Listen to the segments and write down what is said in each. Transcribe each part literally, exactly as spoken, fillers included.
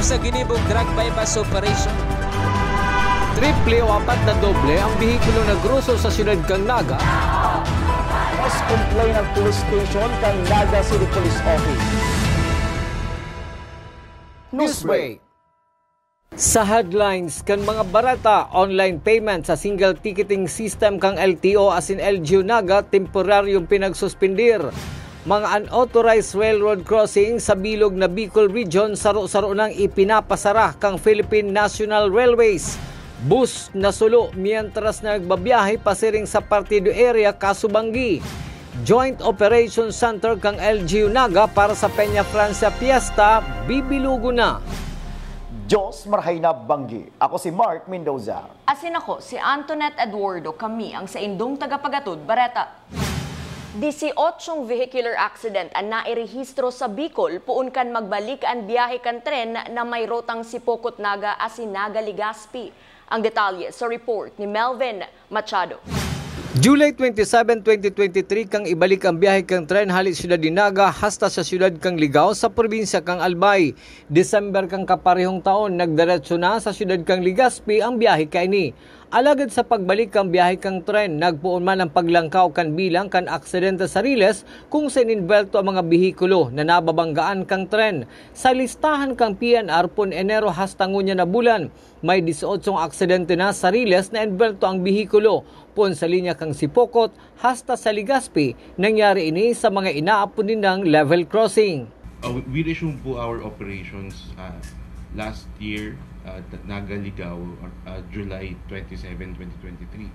Sa ginibong drug buy-bust operation, triple o apat na doble ang bihikulo na groso sa siyudad kan Naga. Mas complain ang police station kan Naga City Police Office. Newsbreak. Sa headlines kan mga bareta, online payment sa single ticketing system kan L T O asin L G U Naga temporaryong pinagsuspindir. Mga unauthorized railroad crossing sa bilog na Bicol Region saro-saro nang ipinapasara kan Philippine National Railways. Bus na sulo mientras na nagbabiyahe pasiring sa Partido Area, Kaso Banggi. Joint Operation Center kan L G U Naga para sa Peña Francia Fiesta, bibilugon na. Diyos marahay na banggi. Ako si Mark Mendoza. Asin ako si Antoinette Eduardo, kami ang saindong tagapagatod bareta. Dieciochong vehicular accident an nairehistro sa Bicol poon kan magbalik an biyahe kan tren na may rotang Sipocot Naga asin Naga Legazpi. Ang detalye sa report ni Melvin Machado. July twenty-seven, twenty twenty-three kang ibalik ang biyahe kan tren hali siyudad ni Naga hasta sa siyudad kang Ligao sa probinsya kang Albay. December kang kaparehong taon, nagdiretso na sa siyudad kang Legazpi ang biyahe kaini. Alagad sa pagbalik kan biyahe kan tren, nagpoon man ang paglangkaw kan bilang kan aksidente sa riles kung saan inbwelto ang mga behikulo na nababanggaan kan tren. Sa listahan kan P N R pon Enero hasta ngunyan na bulan, may dieciocho aksidente na sa riles na inbwelto ang behikulo, pon sa linya kan Sipocot hasta sa Legazpi. Nangyari ini sa mga inaapod nindang level crossing. Uh, we resumed po our operations uh, last year, uh, Naga Ligao, uh, July twenty-seven, twenty twenty-three.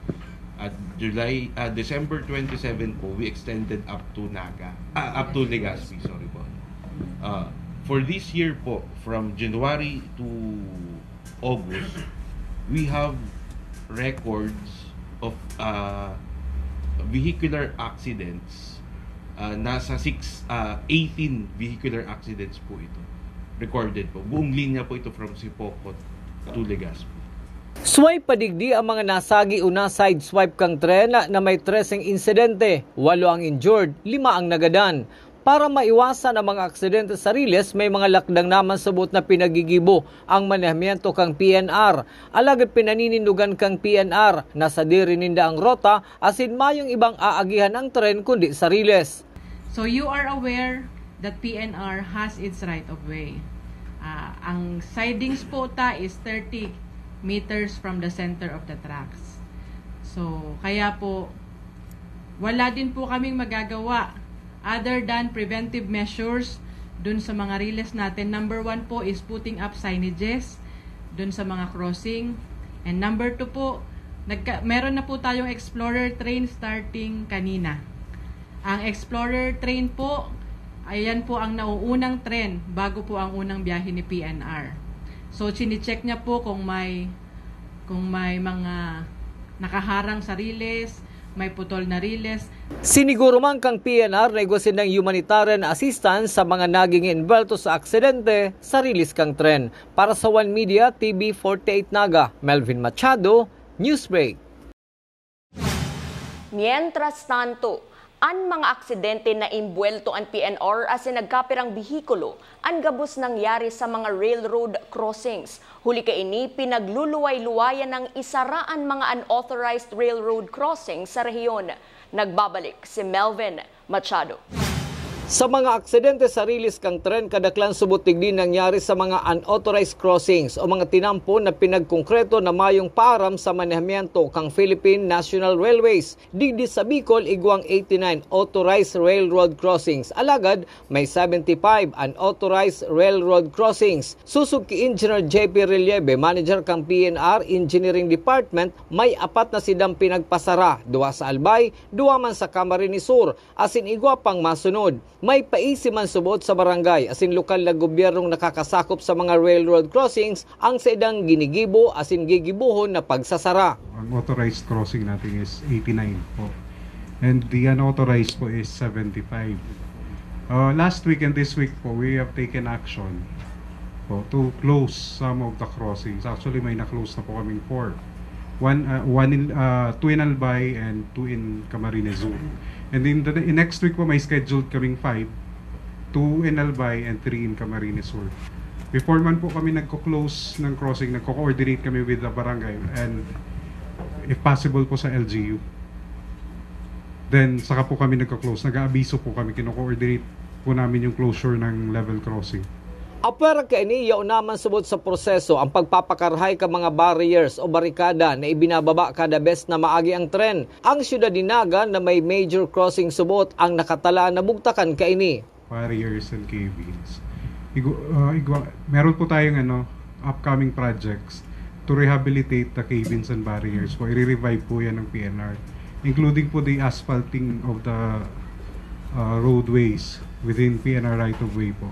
At July, uh, December twenty-seven po, we extended up to Naga, uh, up to Legazpi, sorry po. Uh, for this year po, from January to August, we have records of uh, vehicular accidents. Uh, nasa six, uh, eighteen vehicular accidents po ito. Recorded po. Buong linya po ito from Sipocot to Legazpi. Swipe pa digdi ang mga nasagi o na-sideswipe kang tren na may treseng insidente, walo ang injured, lima ang nagadan. Para maiwasan ang mga aksidente sa riles, may mga lakdang naman subot na pinagigibo ang manehamiento kang P N R. Alagad pinaninindogan kang P N R na sadiri ninda ang rota asin mayong ibang aagihan ang tren kundi sa riles. So you are aware that P N R has its right of way. Ah, ang sidings po ta is thirty meters from the center of the tracks. So, kaya po, wala din po kaming magagawa other than preventive measures dun sa mga riles natin. Number one po is putting up signages dun sa mga crossing. And number two po, nagka, meron na po tayong Explorer train starting kanina. Ang Explorer train po, ayan po ang nauunang tren bago po ang unang biyahe ni P N R. So, chine-check niya po kung may, kung may mga nakaharang sa riles, may putol na riles. Siniguro man kang P N R na igwa sindang humanitarian assistance sa mga naging inbwelto sa aksidente sa riles kang tren. Para sa One Media, T V forty-eight Naga, Melvin Machado, Newsbreak. Mientras tanto, an mga aksidente na imbwelto an P N R asin nagkapirang behikulo an gabos nangyari sa mga railroad crossings. Huli kaini, pinagluluway-luwayan nang isara an mga unauthorized railroad crossings sa rehiyon. Nagbabalik si Melvin Machado. Sa mga aksidente sa riles kang tren, kadaklan subot digdi nangyari sa mga unauthorized crossings o mga tinampo na pinagkongkreto na mayong paaram sa manehamiento kang Philippine National Railways. Digdi sa Bicol, igwang eighty-nine authorized railroad crossings, alagad may seventy-five unauthorized railroad crossings. Susog ki Engineer J P Relieve, manager kang P N R Engineering Department, may apat na sidang pinagpasara, duwa sa Albay, duwa man sa Camarines Sur, asin igwa pang masunod. May paisi man subot sa barangay asin lokal na gobyernong nakakasakop sa mga railroad crossings ang saindang ginigibo asin gigibohon na pagsasara. Ang authorized crossing natin is eighty-nine po. And the unauthorized po is seventy-five. Uh, last week and this week po, we have taken action po to close some of the crossings. Actually, may na-close na po kaming four. One, uh, one in, uh, two in Albay and two in Camarines Sur. And in the in next week po, may scheduled kaming five, two in Albay and three in Camarines Sur. Before man po kami nagko-close ng crossing, nagko-coordinate kami with the barangay and if possible po sa L G U. Then, saka po kami nagko-close. Nag-aabiso po kami, kino-coordinate po namin yung closure ng level crossing. Apwera kaini, yaon naman subot sa proseso ang pagpapakarahay kan mga barriers o barikada na ibinababa kada bes na maagi ang tren. Ang siyudad ni Naga na may major crossing subot ang nakatalaan na bugtakan kaini. Barriers and cave-ins. Igwa, ah, igwa, meron po tayong ano, upcoming projects to rehabilitate the cave-ins and barriers po. I-revive po yan ng P N R. Including po the asphalting of the ah, roadways within P N R right of way po.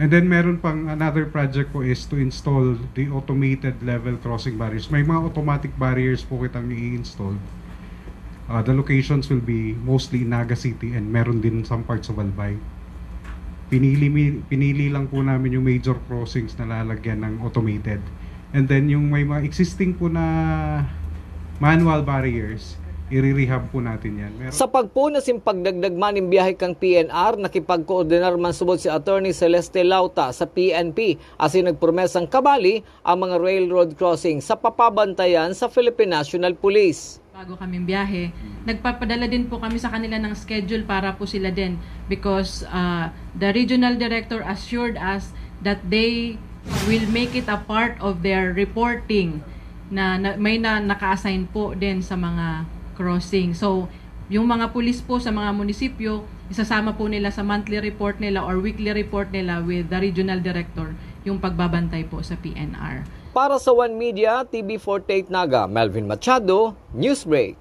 And then meron pang another project po is to install the automated level crossing barriers. May mga automatic barriers po kitang i-install. Ah, the locations will be mostly in Naga City and meron din some parts of Albay. Pinili, mi- pinili lang po namin yung major crossings na lalagyan ng automated. And then yung may mga existing po na manual barriers, i-rehab po natin yan. Meron Sa pagpuna sin pagdagdag man nin biyahe kan P N R, nakipagkoordinar man subot si Attorney Celeste Lauta sa P N P, asin nagpromesang kabali ang mga railroad crossing sa papabantayan sa Philippine National Police. Bago kaming biyahe, nagpapadala din po kami sa kanila ng schedule para po sila din, because uh, the regional director assured us that they will make it a part of their reporting na, na may na naka-assign po din sa mga crossing. So, yung mga pulis po sa mga munisipyo, isasama po nila sa monthly report nila or weekly report nila with the regional director yung pagbabantay po sa P N R. Para sa One Media, T V forty-eight Naga, Melvin Machado, Newsbreak.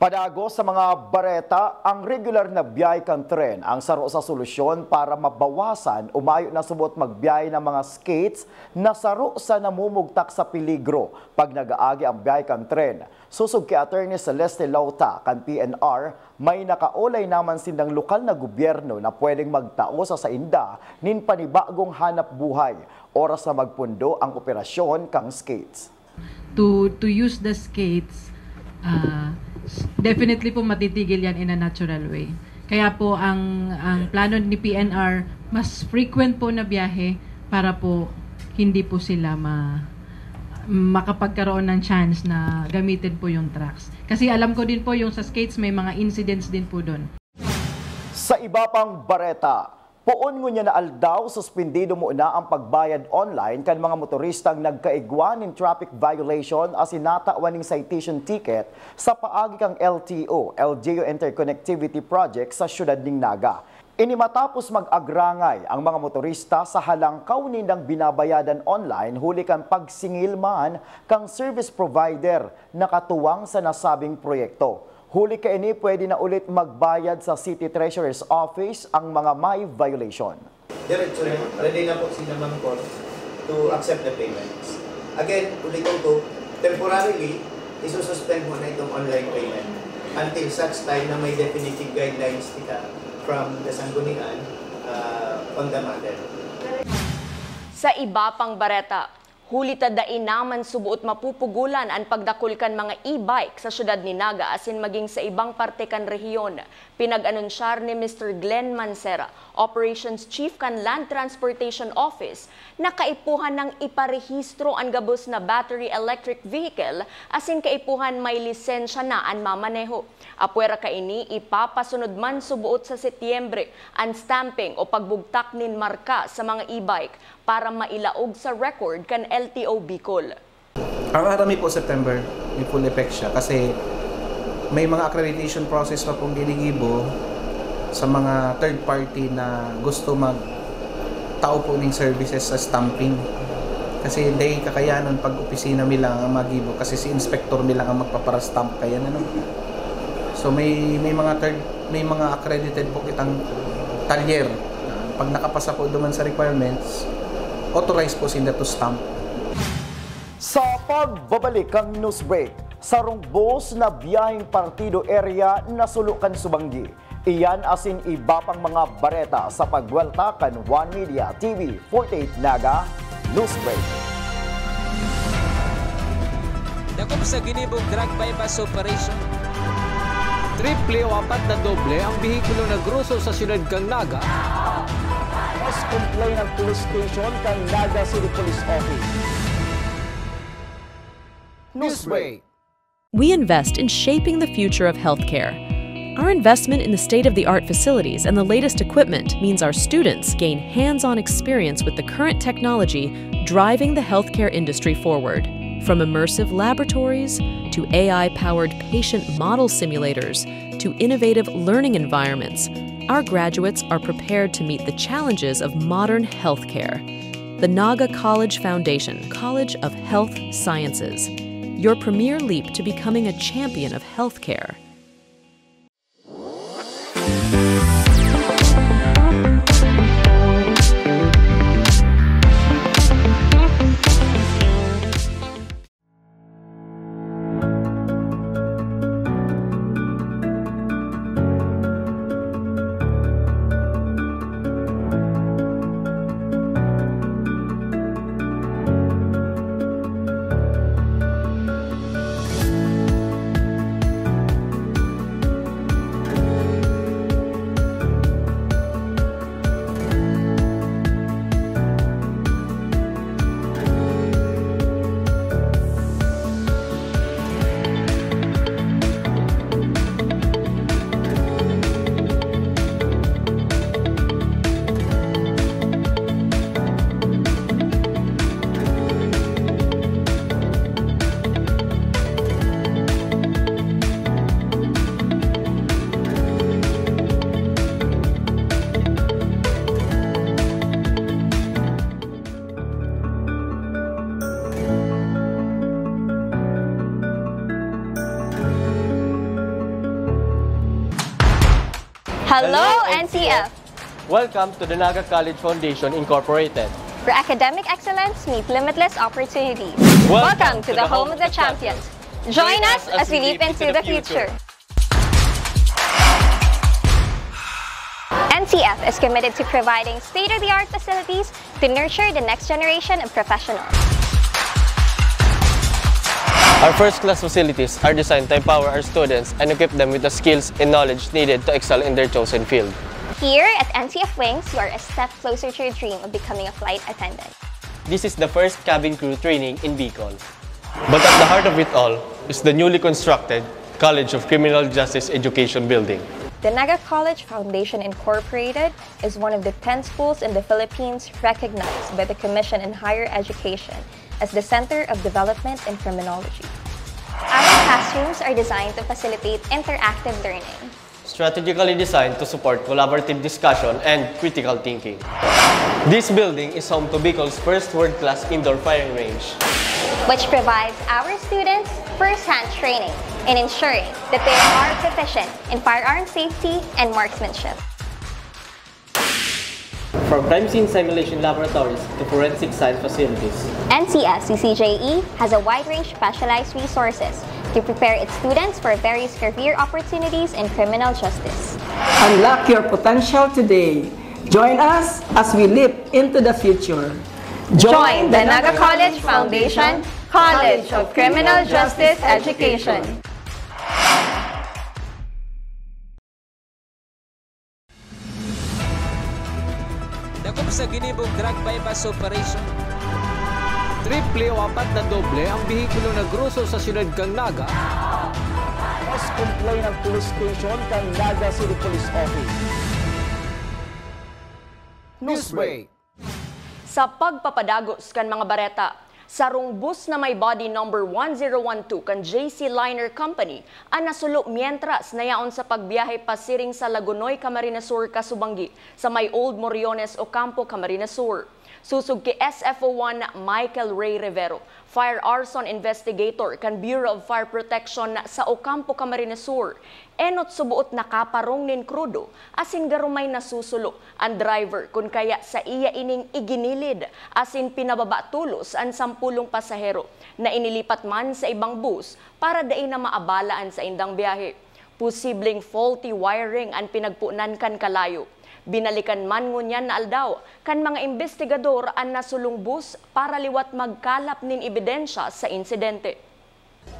Padagos sa mga bareta, ang regular na biyahe kan tren ang saro sa solusyon para mabawasan o mayo na subot magbiyahe ng mga skates na saro sa namumugtak sa peligro pag nag-aagi ang biyahe kan tren. Sosog ki Attorney Celeste Lauta kan P N R, may nakaolay naman sindang lokal na gobyerno na pwedeng magtao sa sainda nin panibagong hanap buhay oras na magpundo ang operasyon kan skates. To, to use the skates, uh, definitely po matitigil yan in a natural way. Kaya po ang, ang plano ni P N R, mas frequent po na biyahe para po hindi po sila ma, makapagkaroon ng chance na gamitin po yung trucks. Kasi alam ko din po yung sa skates may mga incidents din po doon. Sa iba pang bareta, poon ngunyan na aldaw, suspendido muna ang pagbayad online kan mga motoristang nagkaigwa nin traffic violation asin natawan ning citation ticket sa paagi kan L T O, L G U Interconnectivity Project sa siyudad nin Naga. Ini matapos mag-agrangay ang mga motorista sa halangkaw nindang binabayadan online huli kan pagsingil man kan service provider na katuwang sa nasabing proyekto. Huli kaini, pwede na ulit magbayad sa City Treasurer's Office ang mga may violation. Diretso na, ready na po si Ma'am Cor to accept the payments. Again, ulitin ko, temporarily, isususpend muna itong online payment until such time na may definitive guidelines kita from the Sanggunian uh, on the matter. Sa iba pang bareta, huli ta dai naman subuot mapupugolan an pagdakul kan mga e-bike sa syudad ni Naga asin maging sa ibang parte kan rehiyon. Pinag-anunsyar ni Mister Glenn Mancera, Operations Chief kan Land Transportation Office, na kaipuhan nang iparehistro an gabos na battery electric vehicle asin kaipuhan may lisensya na an mamaneho. Apwera kaini, ipapasunod man subuot sa Setyembre an stamping o pagbugtak nin marka sa mga e-bike para mailaog sa record kan L T O Bicol. Ang aram mi po, September, may full effect siya kasi may mga accreditation process pa pong ginigibo sa mga third party na gusto mag tao po ning services sa stamping. Kasi day kakayanon pag opisina mi lang ang magibo kasi si inspector mi lang ang magpapara-stamp kaya ano. So may may mga third, may mga accredited po kitang talyer. Pag nakapasa po duman sa requirements, authorized po sinda to stamp. Sa pagbabalik kan news break, sarong bus na biyaheng partido area nasulo kan subanggi. Iyan asin iba pang mga bareta sa pagwelta kan One Media T V forty-eight Naga News Break. Dakop sa ginibong drug buy-bust operation. Triple o apat na doble ang behikulo na groso sa siyudad kan Naga. Complain ang police station kan Naga City Police Office. Newsbreak. We invest in shaping the future of healthcare. Our investment in the state of the art facilities and the latest equipment means our students gain hands on experience with the current technology driving the healthcare industry forward. From immersive laboratories to A I powered patient model simulators to innovative learning environments, our graduates are prepared to meet the challenges of modern healthcare. The Naga College Foundation, College of Health Sciences, your premier leap to becoming a champion of healthcare. Hello, N C F! Welcome to the Naga College Foundation Incorporated, where academic excellence meets limitless opportunities. Welcome to the home of the champions. Join us as we leap into the future. N C F is committed to providing state-of-the-art facilities to nurture the next generation of professionals. Our first-class facilities are designed to empower our students and equip them with the skills and knowledge needed to excel in their chosen field. Here at N C F Wings, you are a step closer to your dream of becoming a flight attendant. This is the first cabin crew training in Bicol. But at the heart of it all is the newly constructed College of Criminal Justice Education Building. The Naga College Foundation Incorporated is one of the ten schools in the Philippines recognized by the Commission on Higher Education as the Center of Development in Criminology. Our classrooms are designed to facilitate interactive learning, strategically designed to support collaborative discussion and critical thinking. This building is home to Bicol's first world-class indoor firing range, which provides our students first-hand training in ensuring that they are proficient in firearm safety and marksmanship. From crime scene simulation laboratories to forensic science facilities, N C F C C J E has a wide range of specialized resources to prepare its students for various career opportunities in criminal justice. Unlock your potential today. Join us as we leap into the future. Join the Naga College Foundation College of Criminal Justice Education. Dakop sa ginibong drug buy-bust operation. Triple o apat na doble ang behikulo na groso sa siyudad kan Naga. Mas complain ang police station kan Naga City Police Office. Newsbreak. Sa pagpapadagos kan mga bareta, sarong bus na may body number one zero one two kan J C Liner Company an nasulo mientras nayaon sa pagbiyahe pasiring sa Lagonoy, Camarines Sur, Casubangui, sa may Old Moriones, Ocampo, Camarines Sur. Susog ki S F O one Michael Ray Rivero, Fire Arson Investigator kan Bureau of Fire Protection sa Ocampo, Camarines Sur, enot suboot nakaparong nin krudo asin garo may nasusulo an driver kun kaya saiya ining iginilid asin pinababa tolos an sampolong pasahero na inilipat man sa ibang bus para dai na maabala an saindang biyahe. Posibleng faulty wiring an pinagponan kan kalayo. Binalikan man ngunyan na aldaw kan mga imbestigador an nasulong bus para liwat magkalap nin ebidensya sa insidente.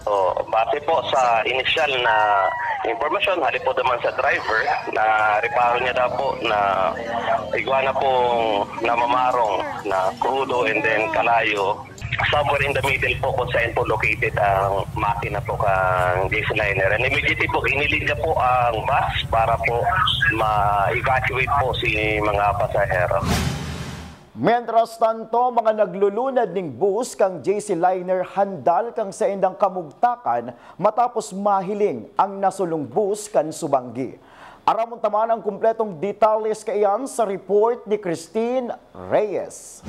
So, base po sa inisyal na Impormasyon, hali po naman sa driver, na reparo niya daw po na igwa na pong namamarong na krudo and then kalayo. Somewhere in the middle po kung saan po located ang makina po kang J C Liner. And immediately po, inilid niya po ang bus para po ma-evacuate po si mga pasahero. Mientras tanto, mga naglulunad ning bus kang J C Liner handal kang saindang kamugtakan matapos mahiling ang nasulong bus kan Subanggi. Aramon ta man ang kumpletong detalles kaiyan sa report ni Christine Reyes.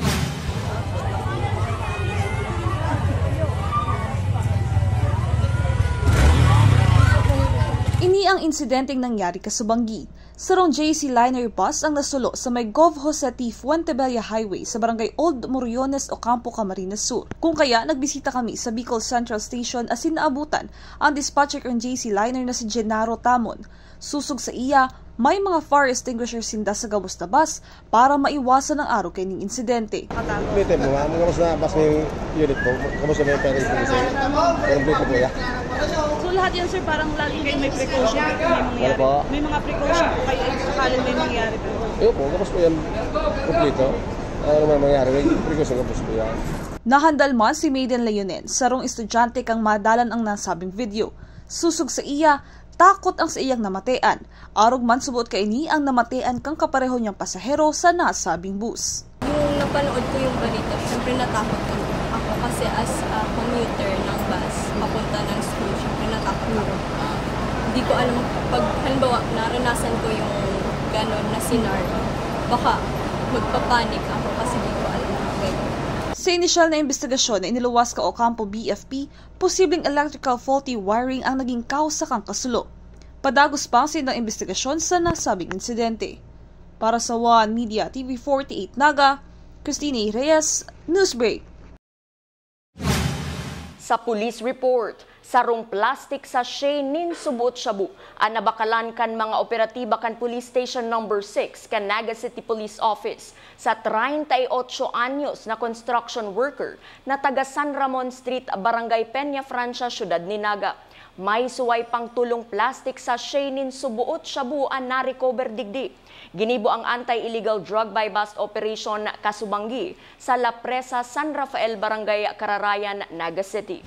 Ini ang insidenteng nangyari kasubanggi. Sarong J C Liner bus ang nasulo sa may Gov Jose T. Fuentebella Highway sa barangay Old Moriones, Ocampo, Camarines Sur. Kung kaya, nagbisita kami sa Bicol Central Station asin naabutan ang dispatcher kan J C Liner na si Gennaro Tamon. Sosog sa iya, may mga fire extinguisher sinda sa gabos na bus para maiwasan ang arog kaining insidente. May time mo, mga mas na bus may unit mo, kamusta may pera yung sa kompleto po ya? So lahat yan, sir, parang lagi kayo may precaution pag may mangyari. Ano po? May mga precaution po kayo if sakaling may mangyari po. Ayun po, kamusta po yan? Kompleto. Ano naman mangyari? May precaution kamusta po yan? Nahandal man si Maiden Leonen, sarong estudyante kang madalan ang nasabing video. Sosog sa iya, takot ang sa iyang namatean. Arog man suboot kaini ang namatean kang kapareho niyang pasahero sa nasabing bus. Nung napanood ko yung balita, syempre natakot ako. Ako kasi as a commuter ng bus, papunta ng school, syempre natakot ako. Ah, hindi ko alam, pag halimbawa, naranasan ko yung ganon na scenario, baka magpapanik ako kasi di ko alam ang gagawin. Sa inisyal na imbestigasyon na iniluwas ka Ocampo B F P, posibleng electrical faulty wiring ang naging kausa kang kasulo. Padagos pa ang saindang imbestigasyon sa nasabing insidente. Para sa One Media T V forty-eight Naga, Christine Reyes, Newsbreak. Sa police report, sarong plastic sachet nin suboot shabu an nabakalan kan mga operatiba kan Police Station Number six kan Naga City Police Office sa treinta y ocho anyos na construction worker na taga San Ramon Street, Barangay Peña Francia, Syudad ni Naga. May suway pang tolong plastic sachet nin suboot shabu an na-recover digdi. Ginibo ang anti-illegal drug buy-bust operation kasubanggi sa La Presa, San Rafael Barangay, Cararayan, Naga City.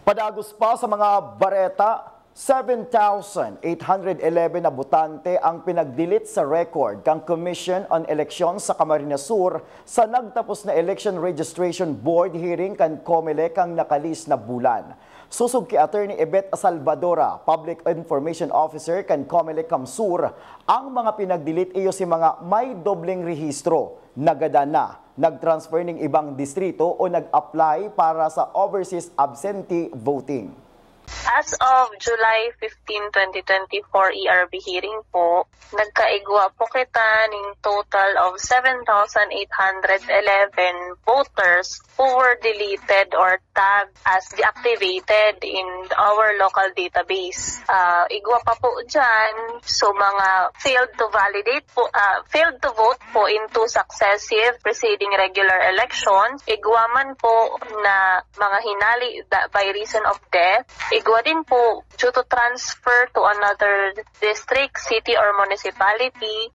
Padagos pa sa mga bareta, seven thousand eight hundred eleven na botante ang pinag-delete sa record kan Commission on Elections sa Camarines Sur sa nagtapos na Election Registration Board hearing kan COMELEC kan nakalihis na bulan. Sosog ki Attorney Yvette Salvadora, Public Information Officer kan COMELEC CamSur, ang mga pinag-delete iyo si mga may dobleng rehistro, nagadan na, nag-transfer ning ibang distrito o nag-apply para sa overseas absentee voting. As of July fifteen, twenty twenty-four E R B hearing po, nagkaigwa po kita ning total of seven thousand eight hundred eleven voters who were deleted or tagged as deactivated in our local database. Ah, igwa pa po dyan, so mga failed to validate po, ah, failed to vote po in two successive preceding regular elections. Igwa man po na mga hinali da- by reason of death. Igwa din po due to transfer to another district, city, or municipality.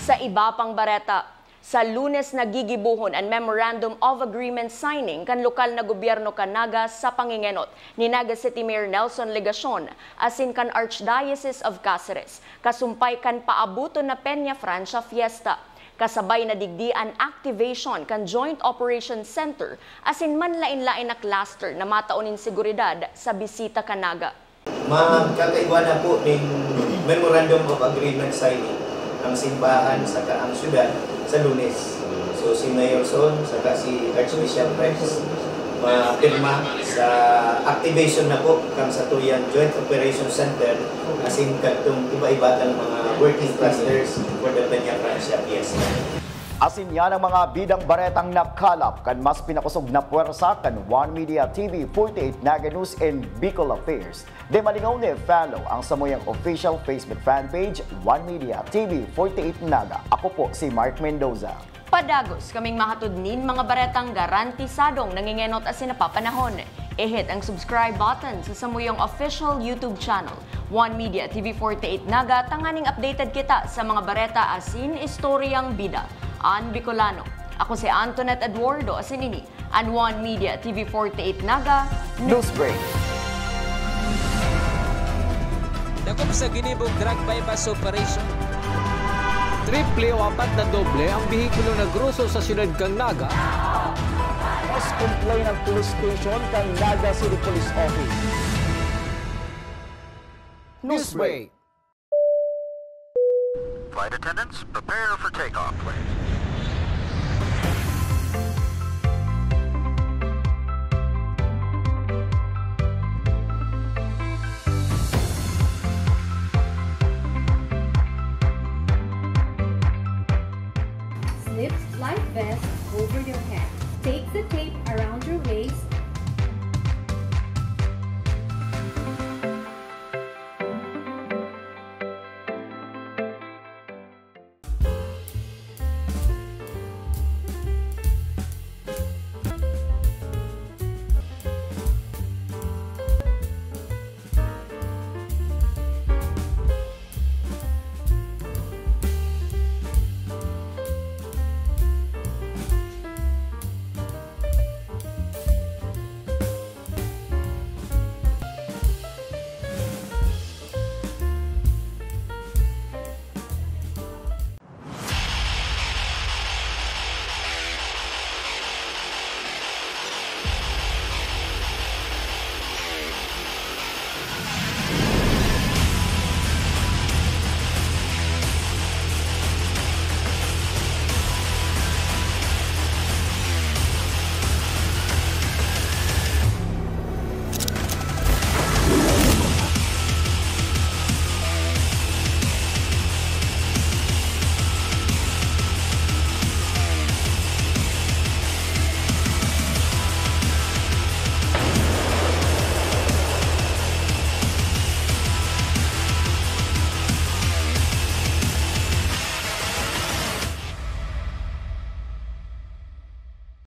Sa iba pang bareta, sa Lunes nagigibohon an Memorandum of Agreement signing kan lokal na gobyerno kan Naga sa pangingenot ni Naga City Mayor Nelson Legacion asin kan Archdiocese of Caceres, kasumpay kan paaboton na Peña Francia Fiesta. Kasabay na digdi an activation kan Joint Operations Center asin manlaen-laen na cluster na matao nin seguridad sa bisita kan Naga. Magkakaigwa na po ning Memorandum of Agreement signing ang simbahan saka ang syudad sa Lunes. So si Mayor Son saka si Archbishop Rex mapirma sa activation na po kan satuyang Joint Operation Center asin kadtong iba-iba tang mga working clusters for the Peña Francia Fiesta. Asin yan ang mga bidang baretang nakalap kan mas pinakosog na pwersa kan One Media T V forty-eight Naga News and Bicol Affairs. Di malingaw na i-follow ang samuyang official Facebook fan page, One Media T V forty-eight Naga. Ako po si Mark Mendoza. Padagos kaming mahatod nin mga baretang garantisadong nangingenot asin napapanahon. I-hit ang subscribe button sa samuyang official YouTube channel, One Media T V forty-eight Naga, tanganing updated kita sa mga bareta asin istoryang bida an Bicolano. Ako si Antoinette Eduardo, asin ini an One Media T V forty-eight Naga News Break. Dakop sa ginibong drug buy-bust operation. Triple o apat na doble ang behikulo na groso sa siyudad kan Naga. Mas complain ang police station kan Naga City Police Office. Newsbreak. Flight attendants, prepare for takeoff, please. Slip life vest over your head. Take the tape around your waist